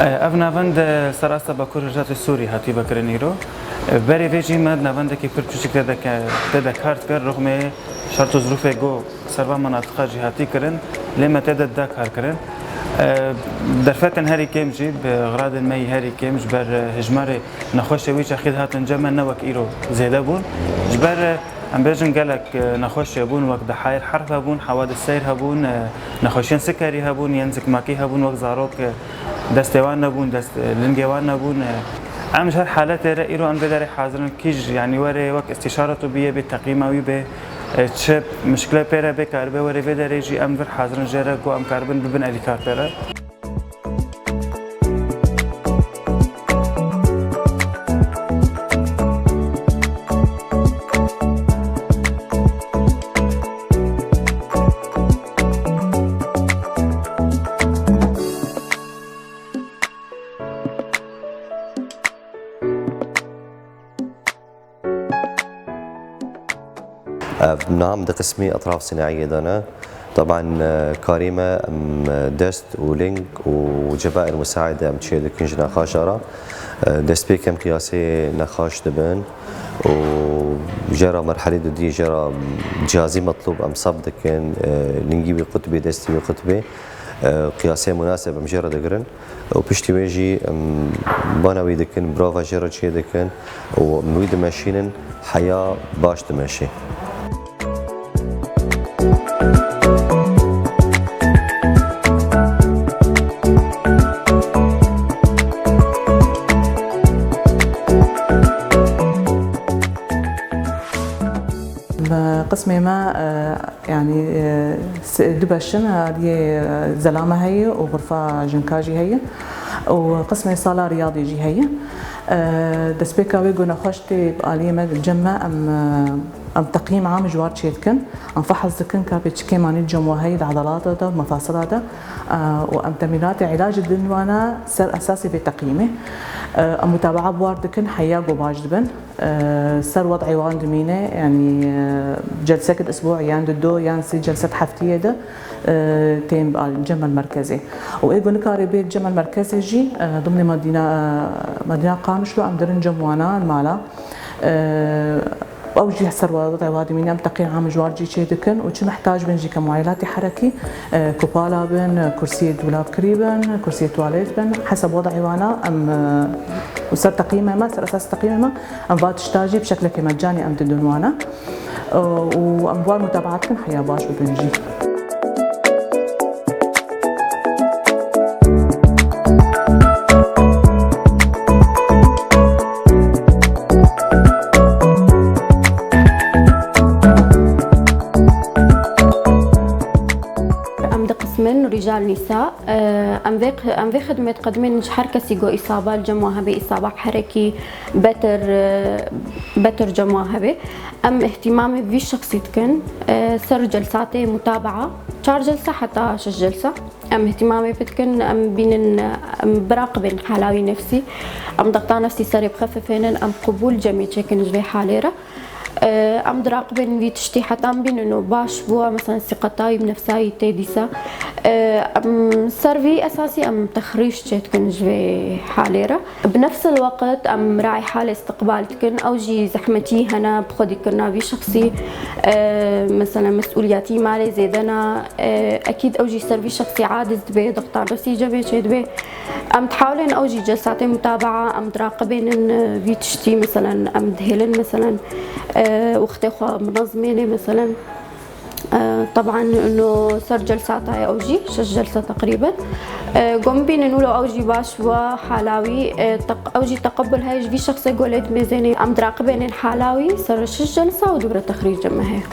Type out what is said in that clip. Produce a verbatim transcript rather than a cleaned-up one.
Ev navend, e, ser asta Bakur Rojhilatê Sûrî hatî vekirin îro. E, berê vê jî me navendekî pir piçûçik tê de ke-, tê de kar dikir, rixmê şert û zirûfê ku ser van menatiqa jî hatî kirin, lê me tê de da kar kirin. E, derfetên herî kêm jî, bi xiradên me yî herî kêm, ji ber, e, hejmarê nexweşê wî çaxî dihatin cem me ne wek îro zêde bûn. Ji ber, e, Em bêjin gelek, e, nexweşiyê bûn, wek dehayir herf hebûn, hewadis seyr hebûn, e, nexweşiyên sikerî hebûn, yên zikmakî hebûn, wek zarok, e, destê wan nebûn, dest, e, lingê wan nebûn, e. Em ji her haletê re îro em vê derê hazir in, kî jî, yanî were wek îstîşaret û bîye bê teqîma wî bê, e, çi mişkile pê re bê, karibe were vê derê jî em vir hazir in jê re ku em karibin bibin elîkar pê re. Ev niha em di qismê etraf sînaiyê de ne. Teban, e, karê me em, e, dest û ling û cebair musaide em çê dikin ji nexaşa re. E, destpêk em qiyasê nexaş dibin û jê re merhelê dudiyê jê re cihazî metlûb em sab dikin, e, lingî wî qutbê, destî wî qutbê, e, qiyasê munasib em jê re digirin. Û piştî wê jî, em, bana wî dikin, birava jê re çê dikin û em wî dimeşînin, heya baş dimeşê. Bi qismê me, e, Yanî, e, se-, du beş in, aliyê, e, zelame heye û xurfa jinka jî heye û qismê sala riyadê jî heye. E, destpêka wê ku nexweş tê bi aliyê me, cem me, em, e, em teqîm am ji war çêdikin, em fehs dikin ka pê çi kêmanî cem we heye di edalata de, mefasila de, e, û em temînatê îlacê didin wana ser esasê vê teqîmê. E, em mutabaa bi war dikin, heya ku baş dibin. Ser wed'ê wan dimîne, yanî, e, celsek di isbû yan di do yan sê celse di heftiyê de, e, tên cem el merkezê. Û ê ku nikarê bê cem el merkezê jî, e, dimnê Medîna, Medîna Qamişlo em dirin cem wana mala. E, ew jî ser wed'ê wan dimîne, em teqî am ji war jî çê dikin û çi mihtac bin jî ke muayelatê herekî, e, kupala bin, kursiyê dolabkirî bin, kursiyê tuwalet bin, hesab wed'ê wana em, e, û ser teqîmê me, ser esas teqîmê me, Em va tişta jî bi şeklekê mecanî em didin wana. Û em wan mutabaa dikin heya baş bibin jî. Em di qismin Rîcal Nîsa. Em vê, em vê xidmê diqedimên ji her kesî ku îsaba li cem wan hebe, îsaba herekî, betir, betir cem wan hebe. Em îhtîmamê vî şexsî dikin, ser celsatê mutabaa, çar celsa heta şeş celsa. Em îhtîmamê pê dikin, em bînin, em biraqibin hala wî nefsî. Em dexta nefsî serê bixefifênin, em qubûl cemê çêkin ji vê halê re. Em diraqibin vî tiştî heta em bînin û baş bû, mesela sîqeta wî bi nefsa wî tê dîsa. Em ser vî esasî em texrîj çêdikin ji vê halê re. Bi nefs el weqt em mirayê halê istiqbal dikin, ew jî zehmetî hene bi xwedîkirina vî şexsî, mesela mesûliyetî malê zêde ne, ekîd ew jî ser vî şexsî aciz dibe, dexta nefsî cemê çêdibe. Em dihewlên ew jî celsatê mutabaa, em diraqibênin, e, vî tiştî, meselen, em dihêlin, meselen, e, wextê xwe minezimênê, meselen. E, teban, no ser celsata ye ew jî, şeş celsa teqrîben. E, ku em bînin wilo ew jî baş bû hala wî, e, teq-, ew jî teqebul heye ji vî şexsê ku lê dimêzênê. Em diraqibênin hala wî ser şeş celsa û dubire texrîcê me heye.